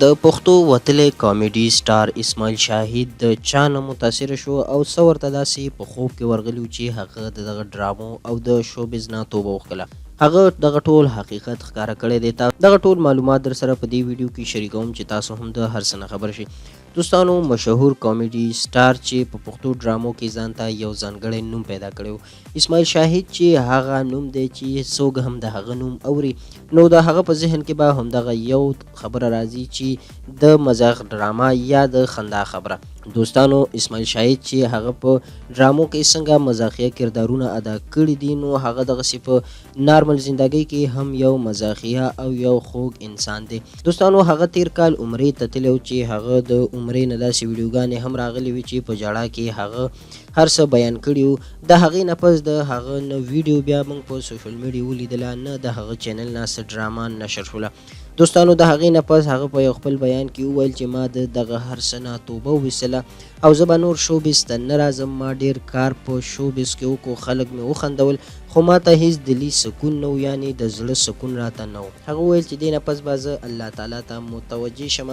د پښتو وتلی کامیډي سټار اسماعیل شاهد د چا نه متاثر شو او څه ورته داسې په خوب کې ورغلي وو چې هغه د دغه ډرامو او د شوبز نه توبه وکښله؟ هغه دغه ټول حقیقت ښکاره کړی دی. دغه ټول معلومات درسره په دې ویډیو کې شریکوم چې تاسو هم د هر څه نه خبر شئ. دوستانو مشهور کامیډي سټار چې په پښتو ډرامو کې ځان ته یو ځانګړی نوم پیدا کړی و، اسماعیل شاهد، چې هغه نوم دی چې څوک هم د هغه نوم اوري نو د هغه په ذهن کې به همدغه یو خبره راځي چې د مزاح ډرامه یا د خندا خبره. دوستانو، اسماعیل شاهد چې هغه په ډرامو کې څنګه مزاحیه کردارونه ادا کړي دي، نو هغه دغسې په نارمل زندګۍ کې هم یو مزاحیه او یو خوږ انسان دی. دوستانو، هغه تیر کال عمرې ته تللی و چې هغه د عمرې نه داسې ویډیوګانې هم راغلې وي چې په ژړا کې هغه هر څه بیان کړي وو. د هغې نه پس د هغه نه ویډیو بیا موږ په سوشل میډیا ولیدله، نه د هغه چینل نه څه ډرامه نشر شوله. دوستانو، د هغې نه پس هغه په یو خپل بیان کې وویل چې ما د دغه هر څه نه توبه وویستله او زه به نور شوبز ته نه راځم. ما ډیر کار په شوبز کې وکړو، خلک مې وخندول، خو ما ته هیڅ دلي سکون نه و، یعنی د زړه سکون راته نه و. هغه وویل چې دې نه پس به زه الله تعالی ته متوجه شم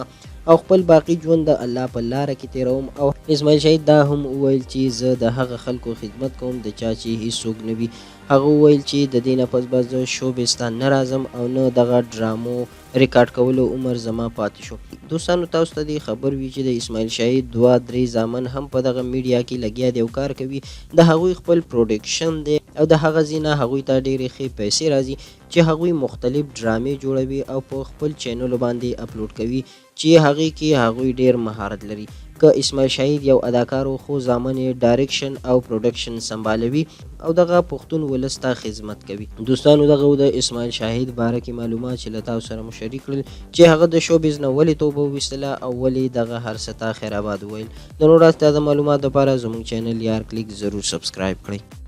او خپل باقي ژوند د الله په لاره کې تیروم. او اسماعیل شهید دا هم وویل چې زه د هغه خلکو خدمت کوم د چا چې هیڅوک نه وي. هغه وویل چې د دې نه پس به زه شوبز ته نه راځم او نه دغه ډرامو ریکارډ کولو عمر زما پاتې شو. دوستانو، تاسو ته دې خبر وي چې د اسماعیل شهید دوه درې زامن هم په دغه میډیا کې لګیا دي او کار کوي. د هغوی خپل پروډکشن دی او د هغه ځای نه هغوی ته ډېرې ښې پیسې راځي چې هغوی مختلف ډرامې جوړوي او په خپل چینلو باندې اپلوډ کوي چې هغې کې هغوی ډېر مهارت لري. که اسماعیل شهید یو اداکار و، خو زامن یې ډایرکشن او پروډکشن سمبالوي او دغه پښتون ولس ته خدمت کوي. دوستانو، دغه و د اسماعیل شاهد باره کې معلومات چې له تاسو سره مو شریک کړل چې هغه د شوبز نه ولې توبه وویستله او ولې دغه هر څه ته خیر آباد وویل. د نور تازه معلومات لپاره زموږ چینل یار کلیک ضرور سبسکرایب کړئ.